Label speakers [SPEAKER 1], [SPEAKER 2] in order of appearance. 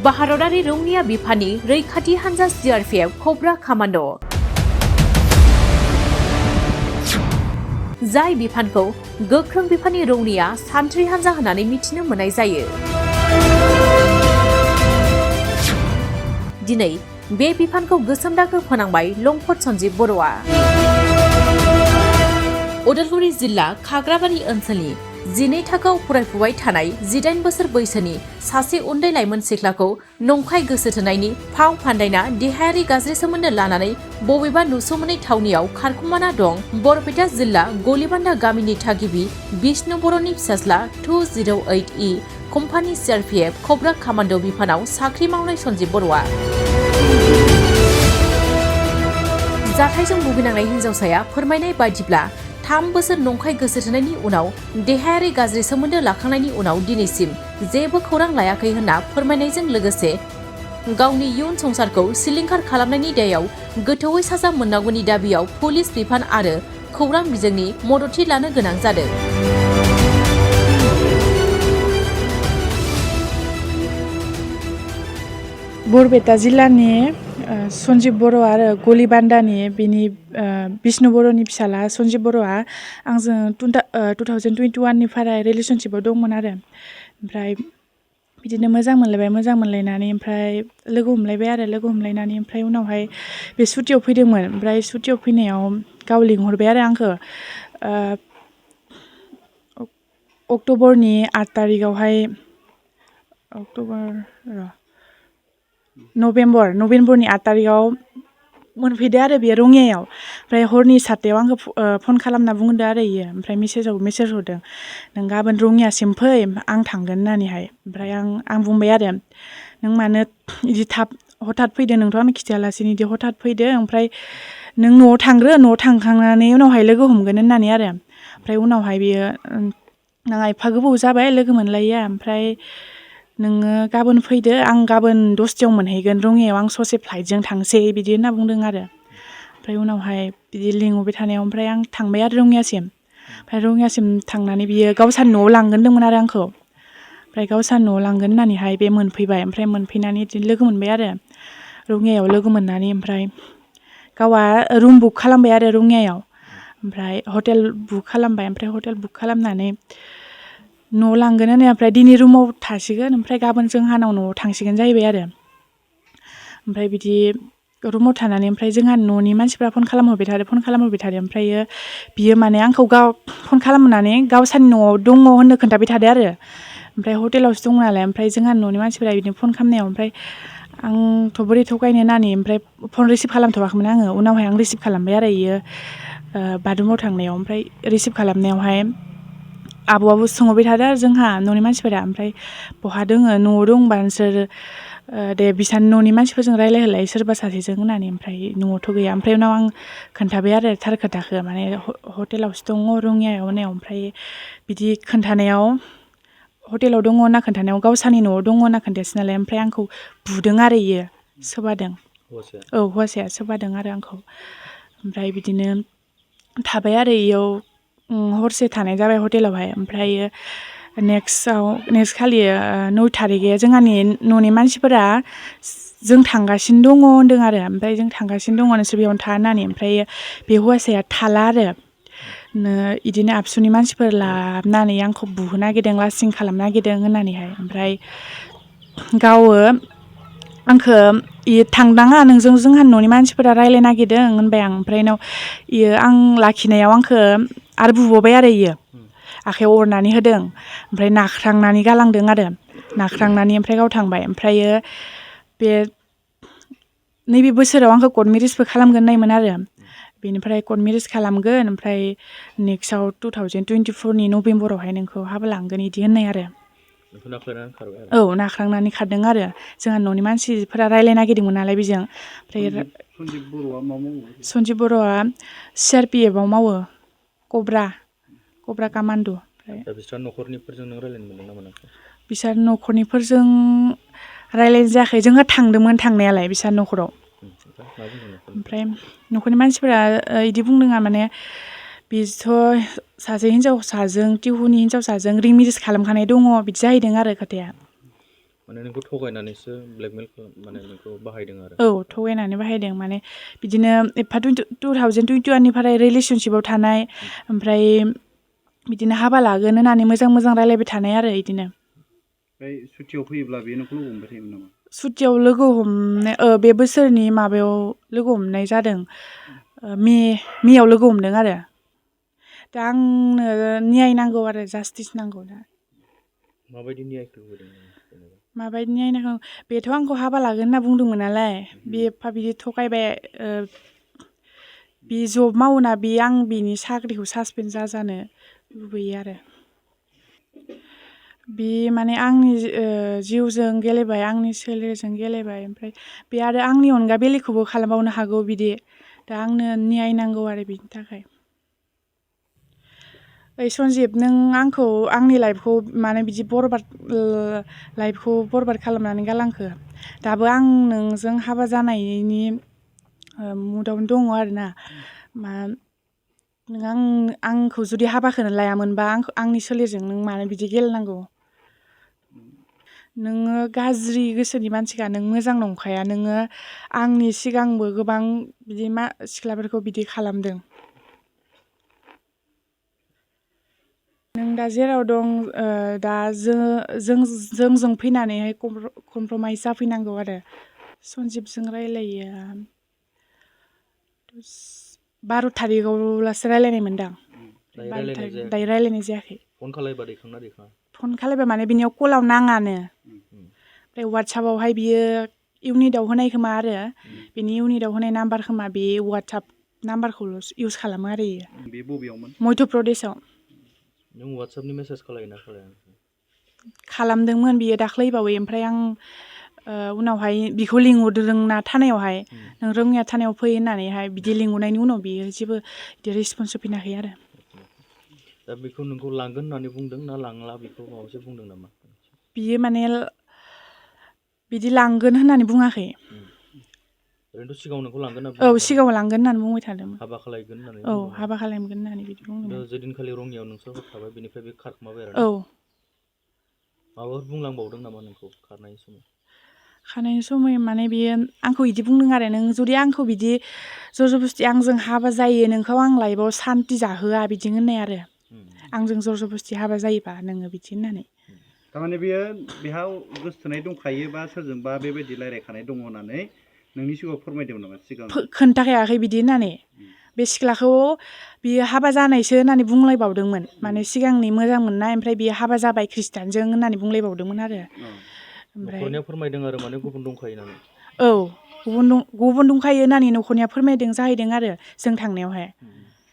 [SPEAKER 1] भारतारि रौनिया बिफाननि रैखाथि हानजा CRPF कब्रा कामान्ड' जाय बिफानखौ गोख्रों बिफाननि रौनिया सान्थ्रि हानजा होननानै मिथिनो मोननाय जायो। दिनै बे बिफानखौ गोसोम दागो फोनांबाय लंफट सन्जीब बर'आ। उदालगुरि जिल्ला खाग्राबारि ओनसोलनि 12 थाखोआव फरायफुबाय थानाय 18 बोसोर बैसोनि सासे उन्दै लाइमोन सिख्लाखौ नंखाय गोसो थोनायनि फाव फान्दायना देहायारि गाज्रि सोमोन्दो लानानै बबेबा नुसुमोनै थावनियाव खारखुमाना दं बरपेटा जिल्ला गलिबान्दा गामिनि थागिबि बिष्णु बर'नि फिसाज्ला 208E कम्पानि CRPF कब्रा कामान्ड' बिफानाव साख्रि मावनाय सन्जीब बर'आ। जाथायजों भुगिनांनाय हिन्जावसाया फोरमायनाय बायदिब्ला 3 बोसोर नंखाय गोसो थोनायनि उनाव देहायारि गाज्रि सोमोन्दो लाखांनायनि उनाव दिनैसिम जेबो खौरां लायाखै होनना फोरमायनायजों लोगोसे गावनि इयुन संसारखौ सिलिंखार खालामनायनि दायाव गोथौवै साजा मोननांगौनि दाबियाव पुलिस बिफान आरो खौरां बिजोंनि मददथि लानो गोनां जादों।
[SPEAKER 2] बरपेटा जिल्लानि सन्जीब बर' आरो गलिबान्दानि बिनि बिष्णु बर'नि फिसाला सन्जीब बर'आ आंजों 2021 निफ्राय रिलेसनशिपआव दंमोन आरो ओमफ्राय बिदिनो मोजां मोनलायनानै ओमफ्राय लोगो हमलायनानै ओमफ्राय उनावहाय बे सुटियाव फैदोंमोन। ओमफ्राय सुटियाव फैनायाव गाव लिंहरबाय आरो आंखौ अक्ट'बरनि 8 तारिखआवहाय नभेम्बरनि 8 तारिखआव मोनफैदो आरो बेयो रङियायाव। ओमफ्राय हरनि 7टायाव आंखौ फन खालामना बुंदो आरो इयो ओमफ्राय मेसेज हरदों नों गाबोन रङियासिम फै आं थांगोन होननानैहाय। ओमफ्राय आं बुंबाय आरो नों मानो बिदि हठात फैदो, नोंथ' आंनो खिथायालासिनो बिदि हठात फैदो, ओमफ्राय नों न'आव थांखांनानै उनावहाय लोगो हमगोन होननानै आरो। ओमफ्राय उनावहाय बियो नोंहा एफा गोबाव जाबाय लोगो मोनलायिया, ओमफ्राय नोङो गाबोन फैदो, आं गाबोन 10टायाव मोनहैगोन रङियायाव, आं ससे फ्लाइटजों थांसै बिदि होनना बुंदों आरो। ओमफ्राय उनावहाय बिदि लिंहरबाय थानायाव ओमफ्राय आं थांबाय आरो रङियासिम। ओमफ्राय रङियासिम थांनानै बियो गावसानि न'आव लांगोन होनदोंमोन आरो आंखौ। ओमफ्राय गावसानि न'आव लांगोन होननानैहाय बे मोनफैबाय। ओमफ्राय मोनफैनानै बिदिनो लोगो मोनबाय आरो रङियायाव। लोगो मोननानै ओमफ्राय गावहा रुम बुक खालामबाय आरो रङियायाव, ओमफ्राय हटेल बुक खालामबाय। ओमफ्राय हटेल बुक खालामनानै न'आव लांगोन होनो, ओमफ्राय दिनै रुमाव थासिगोन, ओमफ्राय गाबोन जोंहानाव न'आव थांसिगोन जाहैबाय आरो। ओमफ्राय बिदि रुमाव थानानै ओमफ्राय जोंहा न'नि मानसिफ्रा फन खालामहरबाय थादो ओमफ्रायो बियो माने आंखौ फन खालामनानै गावसानि न'आव दङ होननो खोन्थाबाय थादो आरो। ओमफ्राय हटेलावसो दङ नालाय, ओमफ्राय जोंहा न'नि मानसिफोरा बिदिनो फन खालामनायाव ओमफ्राय आंथ' बोरै थगायनो होननानै ओमफ्राय फन रिसिभ खालामथ'वाखैमोन आङो। उनावहाय आं रिसिभ खालामबाय आरो इयो बाथरुमाव थांनायाव। ओमफ्राय रिसिभ खालामनायावहाय आब'आबो सोंहरबाय थादो आरो जोंहा न'नि मानसिफोरा, ओमफ्राय बहा दोङो, न'आव दंबा नोंसोर दे बिसानि न'नि मानसिफोरजों रायलायहोलाय सोरबा सासेजों होननानै। ओमफ्राय न'आवथ' गैया। ओमफ्राय उनाव आं खोन्थाबाय आरो थार खोथाखौ, माने हटेलावसो दङ रङियायाव होननायाव। ओमफ्राय बिदि खोन्थानायाव हटेलाव दङ होनना खोन्थानायाव गावसानि न'आव दङ होनना खोन्थायासै नालाय, ओमफ्राय आंखौ बुदों आरो इयो, सोबादों। औ, हौवासाया सोबादों आरो आंखौ। ओमफ्राय बिदिनो थाबाय आरो इयाव हरसे थानाय जाबाय हटेलावहाय। ओमफ्राय नेक्स्ट खालि 9 तारिखै जोंहानि न'नि मानसिफोरा जों थांगासिनो दङ होनदों आरो। ओमफ्राय जों थांगासिनो दङ नोंसोर बेयावनो था होननानै। ओमफ्राय बे हौवासाया थाला आरो बिदिनो आबसुनि मानसिफोर लाबोनानै आंखौ बुहोनो नागिरदों, लासिं खालामनो नागिरदों होननानैहाय। ओमफ्राय गावो आंखौ थांनाङा नोंजों जोंहा न'नि मानसिफोरा रायलायनो नागिरदों होनबाय आं। ओमफ्राय उनाव इयो आं लाखिनायाव आंखौ आरो बुबावबाय आरो इयो, आखाइयाव अरनानै होदों, ओमफ्राय नाख्रांनानै गालांदों आरो। नाख्रांनानै ओमफ्राय गाव थांबाय। ओमफ्रायो बे नैबे बोसोराव आंखौ कर्ट मेरिजबो खालामगोन होननायमोन आरो। बेनिफ्राय कर्ट मेरिज खालामगोन, ओमफ्राय नेक्स्टआव 2024नि नभेम्बरावहाय नोंखौ हाबा लांगोन बिदि होननाय आरो। औ, नाख्रांनानै खारदों आरो। जोंहा न'नि मानसिफोरा रायलायनो नागिरदोंमोन नालाय बेजों। ओमफ्राय सन्जीब बर'आ CRPFआव मावो, कब्रा कामान्ड'।
[SPEAKER 3] बिसोर न'खरनिफोरजों नों रायलायनो मोनदों ना मोनाखै?
[SPEAKER 2] बिसोर न'खरनिफोरजों रायलायनाय जायाखै। जोंहा थांदोंमोन थांनायालाय बिसोर न'खराव। ओमफ्राय न'खरनि मानसिफोरा बिदि बुंदों माने बिथ' सासे हिन्जावसाजों टिहुनि हिन्जावसाजों रिं मेरिज खालामखानाय दङ बिदि जाहैदों आरो खोथाया।
[SPEAKER 3] माने नोंखौ थगायनानैसो ब्लेकमेल माने नोंखौ बाहायदों आरो
[SPEAKER 2] औ थगायनानै बाहायदों माने बिदिनो एफा 2021निफ्राय रिलेसनशिपाव थानाय ओमफ्राय बिदिनो हाबा लागोन होननानै मोजां मोजां रायलायबाय थानाय आरो इदिनो
[SPEAKER 4] ओमफ्राय सुटियाव फैयोब्ला बेयो नोंखौ लोगो हमबाय थायोमोन नामा?
[SPEAKER 2] सुटियाव लोगो हमनाय बे बोसोरनि माबायाव लोगो हमनाय जादों मेयाव लोगो हमदों आरो दा आंनो न्याय नांगौ आरो जास्टिस नांगौ दा
[SPEAKER 3] माबायदि न्यायखौ होदों जेनेबा
[SPEAKER 2] माबायदि न्याय नांगौ बेथ' आंखौ हाबा लागोन होनना बुंदोंमोन नालाय बे एफा बिदि थगायबाय बे जब मावोना बे आं बिनि साख्रिखौ सासपेन्ड जाजानो लुबैयो आरो बे माने आंनि जिउजों गेलेबाय आंनि सोलेरजों गेलेबाय ओमफ्राय बे आरो आंनि अनगा बेलेगखौबो खालामबावनो हागौ बिदि दा आंनो न्याय नांगौ आरो बिनि थाखाय ओइ सन्जिब नों आंखौ आंनि लाइफखौ माने बिदि लाइफखौ बरबाद खालामनानै गालांखो दाबो आं नोंजों हाबा जानायनि मुदावनो दङ आरोना नों आंखौ जुदि हाबाखौनो लायामोनबा आंनि सोलेरजों नों मानो बिदि गेलेनांगौ नोङो गाज्रि गोसोनि मानसिखा नों मोजां नंखाया नोङो आंनि सिगांबो गोबां बिदि सिख्लाफोरखौ बिदि खालामदों नों दा जेराव दं दा जोंजों फैनानैहाय कमप्रमाइस जाफैनांगौ आरो सन्जिबजों रायलायो 12 थारिखआवलासो रायलायनाय मोनदां
[SPEAKER 3] दायो रायलायनाय जायाखै
[SPEAKER 2] दायो रायलायनाय जायाखै
[SPEAKER 3] फन खालायबा दैखांना दैखाङा
[SPEAKER 2] फन खालायबा माने बिनियाव कलाव नाङानो ओमफ्राय वाट्सएपआवहाय बियो इउनिटआव होनाय खोमा आरो बिनि इउनिटआव होनाय नाम्बार खोमा बे वाट्सएप नाम्बारखौल' इउस खालामो आरो इयो
[SPEAKER 4] बे बबेयावमोन?
[SPEAKER 2] मध्य प्रदेशआव
[SPEAKER 3] नों वाट्सएपनि मेसेज खालायोना खालाया
[SPEAKER 2] खालामदोंमोन बियो दाख्लैबावै ओमफ्राय आं उनावहाय बिखौ लिंहरदोंना थानायावहाय नों रङिया थानायाव फै होननानैहाय बिदि लिंहरनायनि उनाव बियो जेबो बिदि रेसपन्स होफैनाखै आरो
[SPEAKER 3] दा बेखौ नोंखौ लांगोन होननानै बुंदों ना लांला बेखौ माबा मोनसे बुंदों नामा
[SPEAKER 2] बियो माने बिदि लांगोन होननानै बुङाखै
[SPEAKER 3] ओरैनोथ' सिगाङाव नोंखौ लांगोन होनना
[SPEAKER 2] औ
[SPEAKER 3] बुंदों
[SPEAKER 2] सिगाङाव लांगोन होननानै बुंबाय थादोंमोन
[SPEAKER 3] हाबा खालायगोन होननानै
[SPEAKER 2] औ
[SPEAKER 3] बुंदोंमोन
[SPEAKER 2] हाबा खालामगोन होननानै बिदि बुंदोंमोन
[SPEAKER 3] जेदिनखालि रङियाव नोंसोर हर थाबाय बेनिफ्राय बे खारखोमाबाय आरो
[SPEAKER 2] औ
[SPEAKER 3] माबाफोर बुंलांबावदों नामा नोंखौ खारनायनि समाव
[SPEAKER 2] खानायनि समाव माने बियो आंखौ बिदि बुंदों आरो नों जुदि आंखौ बिदि जरजबस्ति आंजों हाबा जायो नोंखौ आं लाइफआव सान्ति जाहोआ बिदि होननाय आरो आंजों जरजबस्ति हाबा जायोबा नोङो बिदि होननानै
[SPEAKER 4] थारमाने बेयो बेहा गोसोथोनाय दंखायो बा सोरजोंबा बेबायदि रायज्लायखानाय दङ होननानै नोंनि सिगाङाव फोरमायदोंमोन नामा सिगां
[SPEAKER 2] खोन्थाखायाखै बिदि होननानै बे सिख्लाखौ बियो हाबा जानायसो होननानै बुंलायबावदोंमोन माने सिगांनि मोजां मोननाय ओमफ्राय बियो हाबा जाबाय खृष्टानजों होननानै बुंलायबावदोंमोन आरो
[SPEAKER 3] न'खरनिया फोरमायदों आरो माने गुबुन दंखायो नालाय
[SPEAKER 2] औ गुबुन दंखायो होननानै न'खरनिया फोरमायदों जाहैदों आरो जों थांनायावहाय